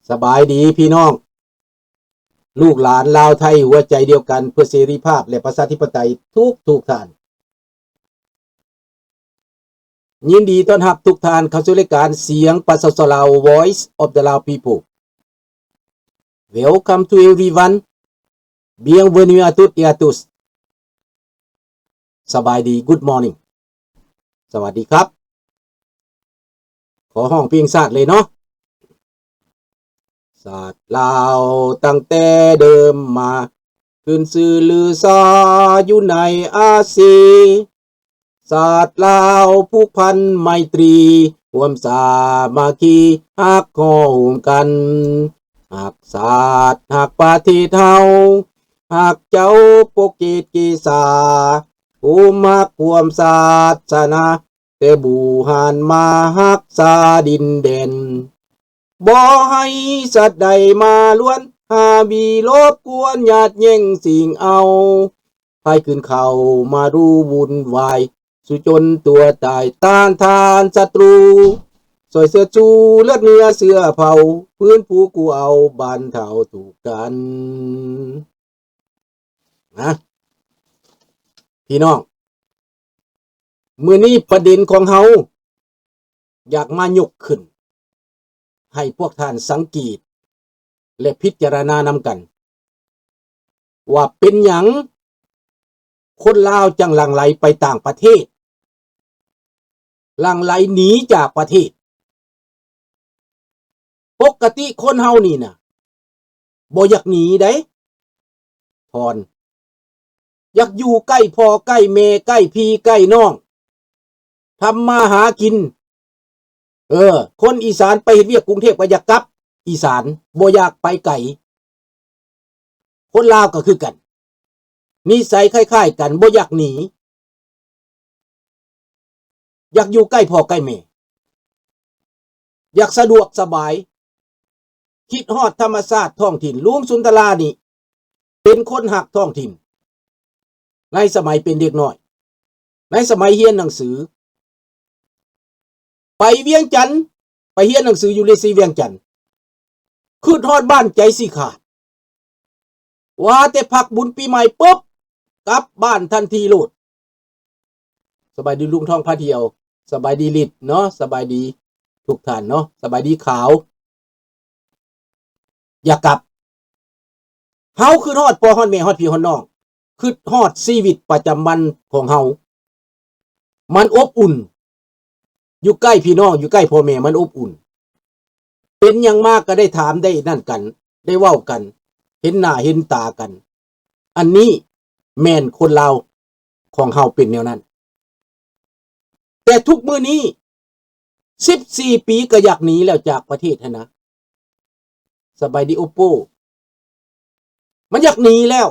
ສະບາຍດີພີ່ນ້ອງ ລູກຫຼານລາວໄທຫົວໃຈດຽວກັນເພື່ອເສລີພາບ ແລະ ປະຊາທິປະໄຕທຸກໆທ່ານ. ຍິນດີຕ້ອນຮັບທຸກທ່ານເຂົ້າສູ່ລາຍການສຽງປະຊາຊົນລາວ Voice of the Lao People. Welcome to everyone. Bienvenue à toutes et à tous. ສະບາຍດີ Good morning. ສະຫວັດດີຄັບ. ຂໍຮ້ອງເພງຊາດເລີຍເນາະ. ຊາດລາວຕັ້ງແຕ່ເດີມມາ ຂຶ້ນຊື່ລືຊາຢູ່ໃນອາຊີ. ຊາດລາວຜູກພັນໄມຕີ ຮ່ວມສາມັກຄີຮັກຫໍ່ໂຮມກັນ. ຮັກຊາດຮັກປະເທດເຮົາ ຮັກເຈົ້າປົກເກດເກສາ ໂຮມຮັກຮ່ວມສາສະໜາ ແຕ່ບູຮານມາຮັກສາດິນແດນ. ບໍ່ໃຫ້ສັດໃດມາລວນ ຫາບີລົບກວນຍາດແຍ່ງຊິງເອົາ. ໃຜຂຶ້ນເຂົ້າມາດູວຸ່ນວາຍ ສູ້ຈົນຕົວຕາຍ ຕ້ານທານສັດຕູ. ຊ່ອຍເຊີດຊູເລືອດເນື້ອເຊື້ອເຜົ່າ ຟື້ນຟູກູ້ເອົາບັນເທົາທຸກກັນ. ນະ ພີ່ນ້ອງ ມື້ນີ້ປະເດັນຂອງເຮົາ ຢາກມາຍົກຂຶ້ນ ໃຫ້ພວກທ່ານສັງເກດ ແລະ ພິຈາລະນານຳກັນ ວ່າເປັນຫຍັງຄົນລາວຈັ່ງຫຼັ່ງໄຫຼໄປຕ່າງປະເທດ, ຫຼັ່ງໄຫຼໜີຈາກປະເທດ. ປົກກະຕິຄົນເຮົານີ້ນະ ບໍ່ຢາກໜີໃດ໋ ທ່ານ. ຢາກຢູ່ໃກ້ພໍ່ໃກ້ແມ່ ໃກ້ພີ່ໃກ້ນ້ອງ ທຳມາຫາກິນ. ເອີ ຄົນອີສານໄປເຮັດວຽກກຸງເທບກໍຢາກກັບອີສານ ບໍ່ຢາກໄປໄກ. ຄົນລາວກໍຄືກັນ ນິໄສຄ້າຍໆກັນ ບໍ່ຢາກໜີ. ຢາກຢູ່ໃກ້ພໍ່ໃກ້ແມ່ ຢາກສະດວກສະບາຍ ຄິດຮອດທຳມະຊາດທ້ອງຖິ່ນ. ລຸງສຸນທະລານີ້ເປັນຄົນຮັກທ້ອງຖິ່ນ ໃນສະໄໝເປັນເດັກນ້ອຍ ໃນສະໄໝຮຽນໜັງສື ໄປວຽງຈັນ ໄປຮຽນໜັງສືຢູ່ເລຊີວຽງຈັນ ຄິດຮອດບ້ານໃຈຊິຂາດ. ວ່າແຕ່ພັກບຸນປີໃໝ່ປຶບ ກັບບ້ານທັນທີໂລດ. ສະບາຍດີລຸງທອງພາທ່ຽວ ສະບາຍດີລິດເນາະ ສະບາຍດີທຸກທ່ານເນາະ ສະບາຍດີຂາວ. ຢາກກັບ ເຮົາຄິດຮອດພໍ່ຮອດແມ່ ຮອດພີ່ຮອດນ້ອງ ຄິດຮອດຊີວິດປະຈຳວັນຂອງເຮົາ ມັນອົບອຸ່ນ ຢູ່ໃກ້ພີ່ນ້ອງ ຢູ່ໃກ້ພໍ່ແມ່ ມັນອົບອຸ່ນ. ເປັນຫຍັງມາກໍໄດ້ຖາມໄດ້ນັ້ນກັນ ໄດ້ເວົ້າກັນ ເຫັນໜ້າເຫັນຕາກັນ. ອັນນີ້ແມ່ນຄົນລາວຂອງເຮົາເປັນແນວນັ້ນ. ແຕ່ທຸກມື້ນີ້ ສິບສີ່ປີກໍຢາກໜີແລ້ວຈາກປະເທດຫັ້ນນະ. ສະບາຍດີໂອໂປ ມັນຢາກໜີແລ້ວ.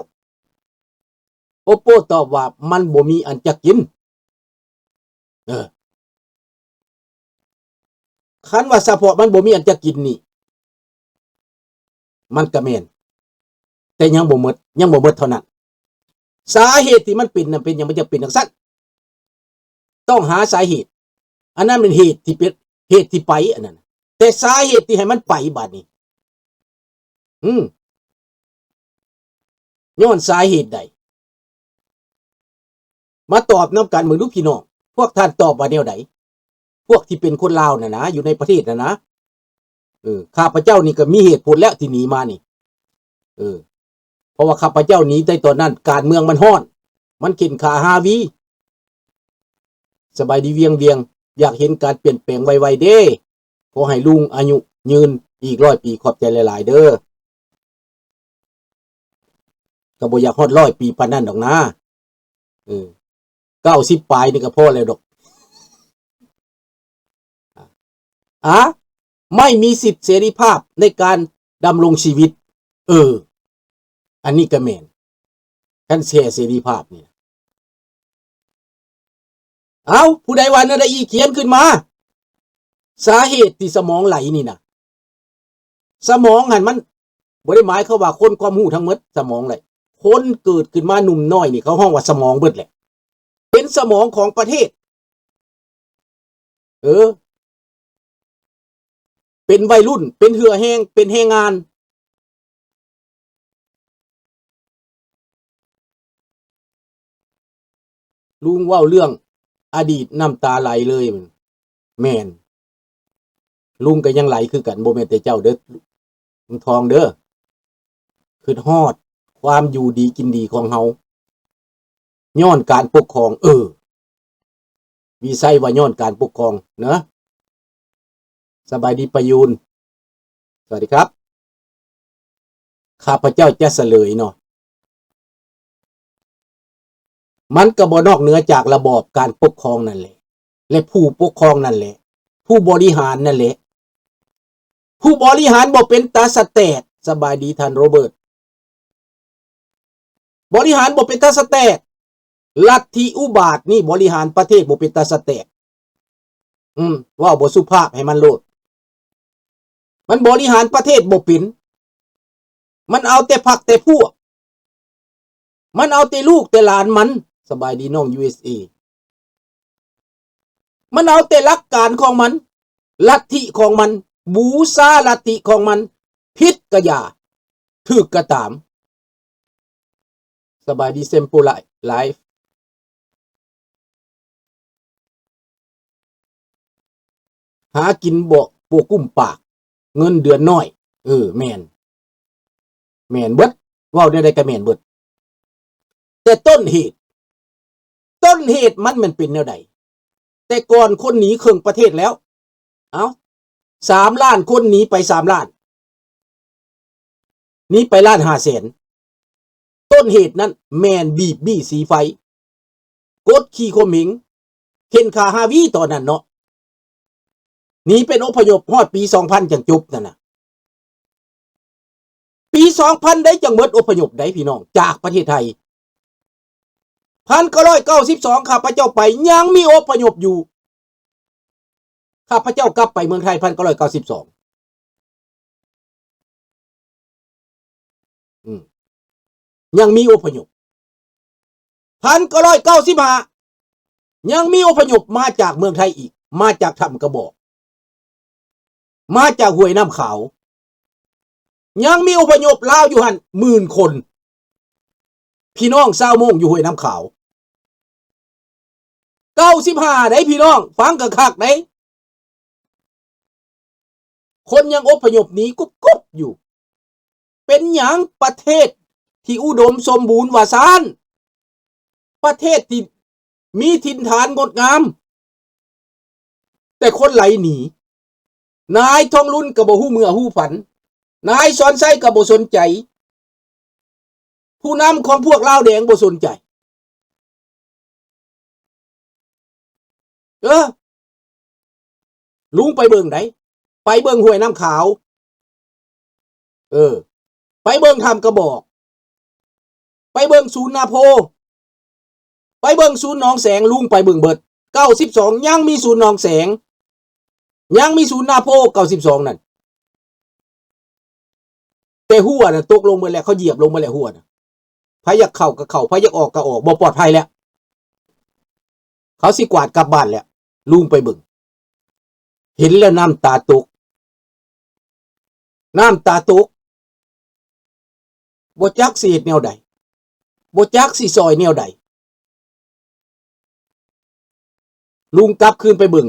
ໂອໂປຕອບວ່າ ມັນບໍ່ມີອັນຈະກິນ. ເອີ ຄັນວ່າສະເພາະມັນບໍ່ມີອັນຈະກິນນີ້ ມັນກະແມ່ນ ແຕ່ຍັງບໍ່ໝົດ ຍັງບໍ່ໝົດເທົ່ານັ້ນ. ສາເຫດທີ່ມັນເປັນນັ້ນ ເປັນຫຍັງມັນຈະເປັນຈັ່ງຊັ້ນ? ຕ້ອງຫາສາເຫດ. ອັນນັ້ນແມ່ນເຫດທີ່ເປັນ ເຫດທີ່ໄປອັນນັ້ນ. ແຕ່ສາເຫດທີ່ໃຫ້ມັນໄປບາດນີ້ ອືມ ຍ້ອນສາເຫດໃດ? ມາຕອບນຳກັນເບິ່ງດູພີ່ນ້ອງ. ພວກທ່ານຕອບວ່າແນວໃດ? ພວກທີ່ເປັນຄົນລາວນັ້ນນະ ຢູ່ໃນປະເທດນັ້ນນະ. ເອີ ຂ້າພະເຈົ້ານີ້ກໍມີເຫດຜົນແລ້ວທີ່ໜີມານີ້. ເອີ ເພາະວ່າຂ້າພະເຈົ້າໜີແຕ່ຕອນນັ້ນ ການເມືອງມັນຮ້ອນ ມັນເຂັນຂາຮາວີ. ສະບາຍດີວຽງວຽງ ຢາກເຫັນການປ່ຽນແປງໄວໆເດ້. ຂໍໃຫ້ລຸງອາຍຸຍືນອີກຮ້ອຍປີ. ຂອບໃຈຫຼາຍໆເດີ. ກໍບໍ່ຢາກຮອດຮ້ອຍປີປານນັ້ນດອກນາ. ເອີ ເກົ້າສິບປາຍນີ້ກໍພໍແລ້ວດອກ. ອາ ໄມ່ມີສິດເສລີພາບໃນການດຳລົງຊີວິດ. ເອີ ອັນນີ້ກໍແມ່ນ. ຄັນແຊເສລີພາບນີ້ ເອົ້າ ຜູ້ໃດວ່າແນວໃດອີກ ຂຽນຂຶ້ນມາ. ສາເຫດທີ່ສະໝອງໄຫຼນີ້ນະ ສະໝອງຫັ້ນມັນບໍ່ໄດ້ໝາຍຄວາມວ່າຄົນຄວາມຮູ້ທັງໝົດສະໝອງໄຫຼ. ຄົນເກີດຂຶ້ນມາໜຸ່ມນ້ອຍນີ້ ເຂົາຮ້ອງວ່າສະໝອງເບິດແຫຼະ. ເປັນສະໝອງຂອງປະເທດ. ເອີ ເປັນໄວລຸ້ນ ເປັນເຫື່ອແຮງ ເປັນແຮງງານ. ລຸງເວົ້າເລື່ອງອະດີດນ້ຳຕາໄຫຼເລີຍ. ແມ່ນ ລຸງກໍຍັງໄຫຼຄືກັນ ບໍ່ແມ່ນແຕ່ເຈົ້າເດີ້ ລຸງທອງເດີ້. ຄິດຮອດຄວາມຢູ່ດີກິນດີຂອງເຮົາ ຍ້ອນການປົກຄອງ. ເອີ ວິໄຊວ່າຍ້ອນການປົກຄອງເນາະ. ສະບາຍດີປະຢູນ ສະຫວັດດີຄັບ. ຂ້າພະເຈົ້າຈະສະເຫຼີຍເນາະ ມັນກໍບໍ່ນອກເໜືອຈາກລະບອບການປົກຄອງນັ້ນແຫຼະ ແລະ ຜູ້ປົກຄອງນັ້ນແຫຼະ ຜູ້ບໍລິຫານນັ້ນແຫຼະ. ຜູ້ບໍລິຫານບໍ່ເປັນຕາສະແຕກ. ສະບາຍດີທ່ານໂຣເບີດ. ບໍລິຫານບໍ່ເປັນຕາສະແຕກ. ລັດທິອຸບາດນີ້ບໍລິຫານປະເທດບໍ່ເປັນຕາສະແຕກ. ອືມ ເວົ້າບໍ່ສຸພາບໃຫ້ມັນໂລດ. ມັນບໍລິຫານປະເທດບໍ່ເປັນ. ມັນເອົາແຕ່ພັກແຕ່ພວກ. ມັນເອົາແຕ່ລູກແຕ່ຫຼານມັນ. ສະບາຍດີນ້ອງ ຢູເອສເອ. ມັນເອົາແຕ່ຫຼັກການຂອງມັນ, ລັດທິຂອງມັນ, ບູຊາລັດທິຂອງມັນ, ຜິດກະຢ່າ, ຖືກກະຕາມ. ສະບາຍດີ Simple Life. ຫາກິນບໍ່ ບໍ່ກຸ້ມປາກ, ເງິນເດືອນໜ້ອຍ. ເອີ ແມ່ນ. ແມ່ນເບິດ, ເວົ້າແນວໃດກໍແມ່ນເບິດ. ແຕ່ຕົ້ນເຫດ, ຕົ້ນເຫດມັນແມ່ນເປັນແນວໃດ? ແຕ່ກ່ອນຄົນໜີເຄິ່ງປະເທດແລ້ວ. ເອົ້າ, ສາມລ້ານຄົນໜີໄປສາມລ້ານ, ໜີໄປລ້ານຫ້າແສນ. ຕົ້ນເຫດນັ້ນແມ່ນບີບບີ້ສີໄຟ, ກົດຂີ່ຂົ່ມເຫງ, ເຂັ່ນຂ້າຮາວີຕອນນັ້ນເນາະ. ໜີເປັນອົບພະຍົບຮອດປີສອງພັນຈັ່ງຈົບນັ້ນນະ. ປີສອງພັນໃດຈັ່ງເໝິດອົບພະຍົບໃດ໋ພີ່ນ້ອງ ຈາກປະເທດໄທ. ພັນເກົ້າຮ້ອຍເກົ້າສິບສອງ ຂ້າພະເຈົ້າໄປ ຍັງມີອົບພະຍົບຢູ່. ຂ້າພະເຈົ້າກັບໄປເມືອງໄທ ພັນເກົ້າຮ້ອຍເກົ້າສິບສອງ ອືມ ຍັງມີອົບພະຍົບ. ພັນເກົ້າຮ້ອຍເກົ້າສິບຫ້າ ຍັງມີອົບພະຍົບມາຈາກເມືອງໄທອີກ, ມາຈາກຖ້ຳກະບອກ, ມາຈາກຫ້ວຍນ້ຳຂາວ. ຍັງມີອົບພະຍົບລາວຢູ່ຫັ້ນໝື່ນຄົນ, ພີ່ນ້ອງຊາວມົ້ງຢູ່ຫ້ວຍນ້ຳຂາວ. ເກົ້າສິບຫ້າໃດ໋ພີ່ນ້ອງ, ຟັງຄັກໆໃດ໋. ຄົນຍັງອົບພະຍົບໜີກຸບໆຢູ່. ເປັນຫຍັງປະເທດທີ່ອຸດົມສົມບູນວ່າຊັ້ນ? ປະເທດທີ່ມີຖິ່ນຖານງົດງາມ, ແຕ່ຄົນໄຫຼໜີ. ນາຍທອງລຸນກໍບໍ່ຮູ້ເມືອຮູ້ຝັນ, ນາຍສອນໄຊກໍບໍ່ສົນໃຈ, ຜູ້ນຳຂອງພວກລາວແດງບໍ່ສົນໃຈ. ເອີ ລຸງໄປເບິ່ງໃດ໋, ໄປເບິ່ງຫ້ວຍນ້ຳຂາວ, ເອີ ໄປເບິ່ງຖ້ຳກະບອກ, ໄປເບິ່ງສູນນາໂພ, ໄປເບິ່ງສູນໜອງແສງ, ລຸງໄປເບິ່ງເບິດ. ເກົ້າສິບສອງ ຍັງມີສູນໜອງແສງ, ຍັງມີສູນນາໂພ ເກົ້າສິບສອງນັ້ນ. ແຕ່ຮົ້ວນະຕົກລົງເບິດແລ້ວ, ເຂົາຢຽບລົງເບິດແລ້ວຮົ້ວນະ. ໃຜຢາກເຂົ້າກໍເຂົ້າ, ໃຜຢາກອອກກໍອອກ, ບໍ່ປອດໄພແລ້ວ. ເຂົາຊິກວາດກັບບ້ານແລ້ວ, ລຸງໄປເບິ່ງ. ເຫັນແລ້ວນ້ຳຕາຕົກ, ນ້ຳຕາຕົກ, ບໍ່ຈັກຊິເຮັດແນວໃດ, ບໍ່ຈັກຊິຊ່ອຍແນວໃດ. ລຸງກັບຄືນໄປເບິ່ງ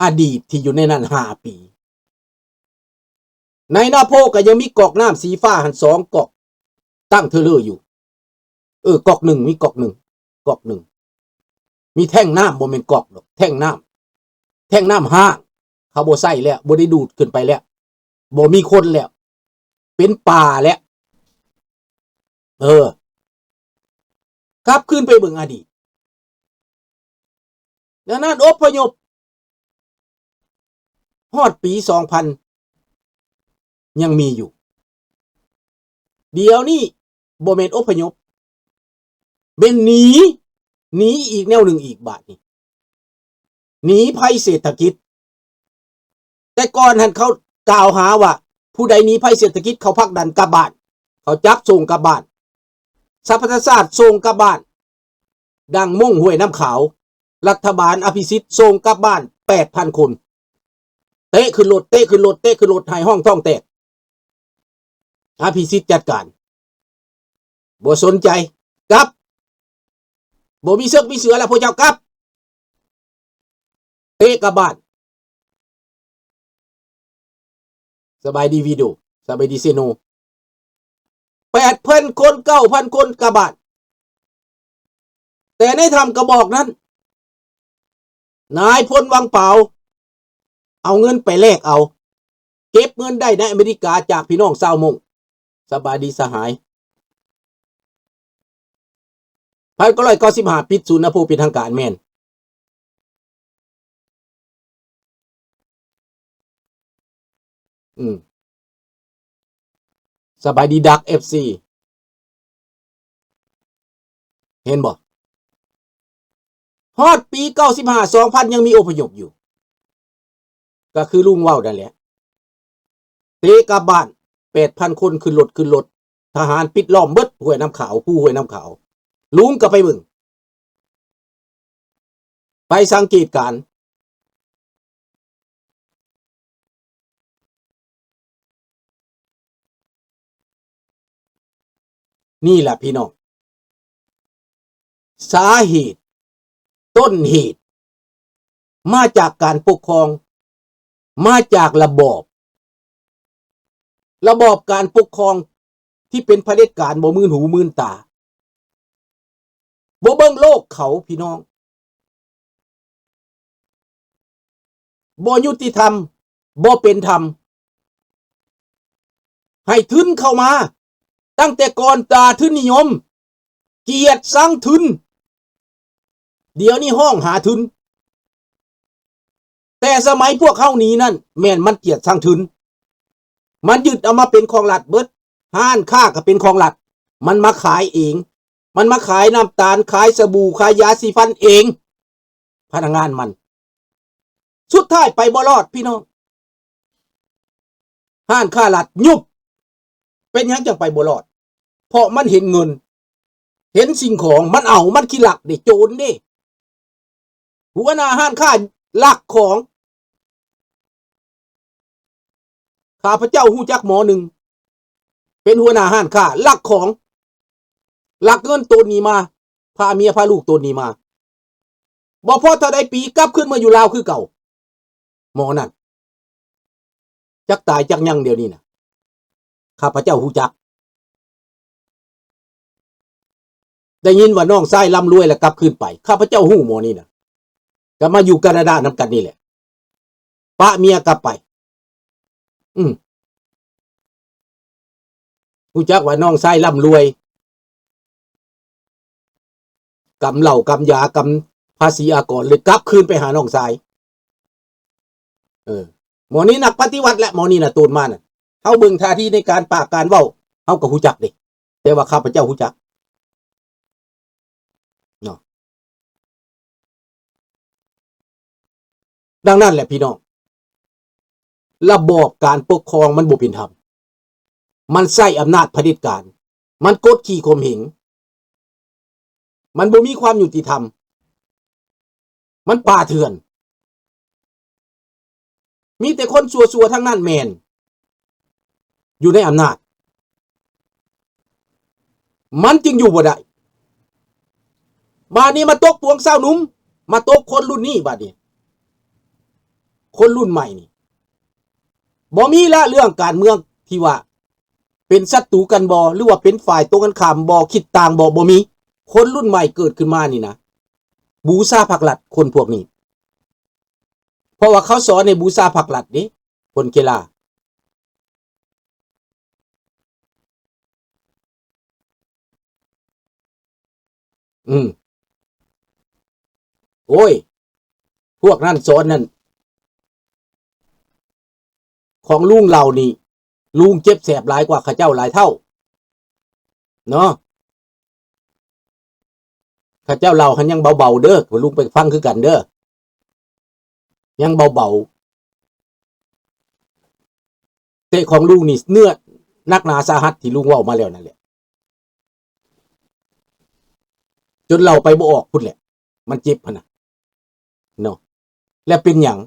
ອະດີດທີ່ຢູ່ໃນນັ້ນຫ້າປີ. ໃນນາໂພກໍຍັງມີກອກນ້ຳສີຟ້າຫັ້ນສອງກອກ ຕັ້ງເທີເລີຢູ່. ເອີ ກອກໜຶ່ງ, ມີກອກໜຶ່ງ, ກອກໜຶ່ງ ມີແທ້ງນ້ຳ, ບໍ່ແມ່ນກອກດອກ, ແທ້ງນ້ຳ, ແທ້ງນ້ຳຮ້າງ, ເຂົາບໍ່ໃຊ້ແລ້ວ, ບໍ່ໄດ້ດູດຂຶ້ນໄປແລ້ວ, ບໍ່ມີຄົນແລ້ວ, ເປັນປ່າແລ້ວ. ເອີ ກັບຄືນໄປເບິ່ງອະດີດ. ດັ່ງນັ້ນ ອົບພະຍົບຮອດປີສອງພັນຍັງມີຢູ່. ດຽວນີ້ບໍ່ແມ່ນອົບພະຍົບ, ແມ່ນໜີ, ໜີອີກແນວໜຶ່ງອີກບາດນີ້. ໜີໄພເສດຖະກິດ. ແຕ່ກ່ອນຫັ້ນເຂົາກ່າວຫາວ່າ ຜູ້ໃດໜີໄພເສດຖະກິດ ເຂົາຜັກດັນກັບບ້ານ, ເຂົາຈັບສົ່ງກັບບ້ານ, ສະຫະປະຊາຊາດສົ່ງກັບບ້ານ, ດັ່ງມົ້ງຫ້ວຍນ້ຳຂາວ, ລັດຖະບານອະພິສິດສົ່ງກັບບ້ານແປດພັນຄົນ. ເຕະຂຶ້ນລົດ ເຕະຂຶ້ນລົດ ເຕະຂຶ້ນລົດ ໃຫ້ຫ້ອງທ້ອງແຕກ. ອະພິສິດຈັດການ ບໍ່ສົນໃຈ ກັບ. ບໍ່ມີເຊືອກມີເສືອແລ້ວ ພວກເຈົ້າກັບ ເຕະກັບບ້ານ. ສະບາຍດີວີໂດ ສະບາຍດີເຊໂນ. ແປດພັນຄົນ ເກົ້າພັນຄົນກັບບ້ານ. ແຕ່ໃນຖ້ຳກະບອກນັ້ນ ນາຍພົນວັງປາວ ເອົາເງິນໄປແລກເອົາ ເກັບເງິນໄດ້ໃນອາເມລິກາຈາກພີ່ນ້ອງຊາວມົ້ງ. ສະບາຍດີສະຫາຍ. ພັນເກົ້າຮ້ອຍເກົ້າສິບຫ້າ ປິດສູນນະໂພເປັນທາງການແມ່ນ. ອືມ ສະບາຍດີດັກ ເອັຟຊີ ເຫັນບໍ່? ຮອດປີເກົ້າສິບຫ້າ ສອງພັນ ຍັງມີອົບພະຍົບຢູ່ ກໍຄືລຸງເວົ້ານັ້ນແຫຼະ ເຕະກັບບ້ານ ແປດພັນຄົນ ຂຶ້ນລົດ ຂຶ້ນລົດ ທະຫານປິດລ້ອມເບິດຫ້ວຍນ້ຳຂາວ ພູຫ້ວຍນ້ຳຂາວ. ລຸງກໍໄປເບິ່ງ ໄປສັງເກດການ. ນີ້ລະພີ່ນ້ອງ ສາເຫດ ຕົ້ນເຫດ ມາຈາກການປົກຄອງ ມາຈາກລະບອບ ລະບອບການປົກຄອງທີ່ເປັນຜະເດັດການ ບໍ່ມື່ນຫູມື່ນຕາ ບໍ່ເບິ່ງໂລກເຂົາ ພີ່ນ້ອງ ບໍ່ຍຸຕິທຳ ບໍ່ເປັນທຳ ໃຫ້ທຶນເຂົ້າມາ ຕັ້ງແຕ່ກ່ອນຕາທຶນນິຍົມ ກຽດຊັງທຶນ ດຽວນີ້ຮ້ອງຫາທຶນ ແຕ່ສະໄໝພວກເຮົານີ້ນັ້ນ ແມ່ນມັນກຽດຊັງທຶນ ມັນຍຶດເອົາມາເປັນຂອງລັດເບິດ ຮ້ານຄ້າກໍເປັນຂອງລັດ ມັນມາຂາຍເອງ ມັນມາຂາຍນ້ຳຕານ ຂາຍສະບູ ຂາຍຢາສີຟັນເອງ ພະນັກງານມັນ ສຸດທ້າຍໄປບໍ່ລອດພີ່ນ້ອງ ຮ້ານຄ້າລັດຍຸບ. ເປັນຫຍັງຈັ່ງໄປບໍ່ລອດ? ເພາະມັນເຫັນເງິນ ເຫັນສິ່ງຂອງ ມັນເອົາ ມັນຂີ້ລັກເດ້ ໂຈນເດ້ ຫົວໜ້າຮ້ານຄ້າລັກຂອງ. ຂ້າພະເຈົ້າຮູ້ຈັກໝໍໜຶ່ງ ເປັນຫົວໜ້າຮ້ານຄ້າ ລັກຂອງ ລັກເງິນໂຕນນີ້ມາ ພາເມຍພາລູກໂຕນນີ້ມາ ບໍ່ພໍເທົ່າໃດປີ ກັບຄືນມາຢູ່ລາວຄືເກົ່າ ໝໍນັ້ນ ຈັກຕາຍຈັກຍັງດຽວນີ້ນະ ຂ້າພະເຈົ້າຮູ້ຈັກ. ໄດ້ຍິນວ່ານ້ອງຊາຍລ່ຳລວຍແລ້ວກັບຄືນໄປ ຂ້າພະເຈົ້າຮູ້ໝໍນີ້ນະ ກໍມາຢູ່ການາດານຳກັນນີ້ແຫຼະ ປະເມຍກັບໄປ. ອືມ ຮູ້ຈັກວ່ານ້ອງຊາຍລ່ຳລວຍ ກຳເຫຼົ້າກຳຢາ ກຳພາສີອາກອນ ເລີຍກັບຄືນໄປຫານ້ອງຊາຍ. ເອີ ໝໍນີ້ນັກປະຕິວັດແຫຼະ ໝໍນີ້ນະ ໂຕນມານະ ເຮົາເບິ່ງທ່າທີໃນການປາກການເວົ້າ ເຮົາກໍຮູ້ຈັກເດ້ ແຕ່ວ່າຂ້າພະເຈົ້າຮູ້ຈັກເນາະ. ດັ່ງນັ້ນແຫຼະພີ່ນ້ອງ ລະບອບການປົກຄອງມັນບໍ່ເປັນທຳ ມັນໃຊ້ອຳນາດຜະເດັດການ ມັນກົດຂີ່ຂົ່ມເຫງ ມັນບໍ່ມີຄວາມຍຸຕິທຳ ມັນປ່າເຖື່ອນ ມີແຕ່ຄົນຊົ່ວໆທັງນັ້ນແມ່ນ ຢູ່ໃນອຳນາດ ມັນຈຶ່ງຢູ່ບໍ່ໄດ້. ບາດນີ້ມາຕົກພວກຊາວໜຸ່ມ ມາຕົກຄົນລຸ້ນນີ້ ບາດນີ້ຄົນລຸ້ນໃໝ່ນີ້ ບໍ່ມີລະເລື່ອງການເມືອງທີ່ວ່າເປັນສັດຕູກັນບໍ່ ຫຼືວ່າເປັນຝ່າຍຕົງກັນຂ້າມບໍ່ ຄິດຕ່າງບໍ່ ບໍ່ມີ. ຄົນລຸ້ນໃໝ່ເກີດຂຶ້ນມານີ້ນະ ບູຊາພັກລັດ ຄົນພວກນີ້ ເພາະວ່າເຂົາສອນໃຫ້ບູຊາພັກລັດເດ້ ຄົນເຄລາ. ອືມ ໂອ້ຍ ພວກນັ້ນສອນນັ້ນ ຂອງລຸງເລົ່ານີ້ ລຸງເຈັບແສບຫຼາຍກວ່າເຂົາເຈົ້າຫຼາຍເທົ່າເນາະ. ເຂົາເຈົ້າເລົ່າຫັ້ນຍັງເບົາໆເດີ ລຸງໄປຟັງຄືກັນເດີ ຍັງເບົາໆ. ແຕ່ຂອງລຸງນີ້ເນື້ອໜັກໜາສາຫັດທີ່ລຸງເວົ້າມາແລ້ວນັ້ນແຫຼະ ຈົນເລົ່າໄປບໍ່ອອກພຸ້ນແຫຼະ ມັນເຈັບຫັ້ນນະເນາະ. ແລະເປັນຫຍັງ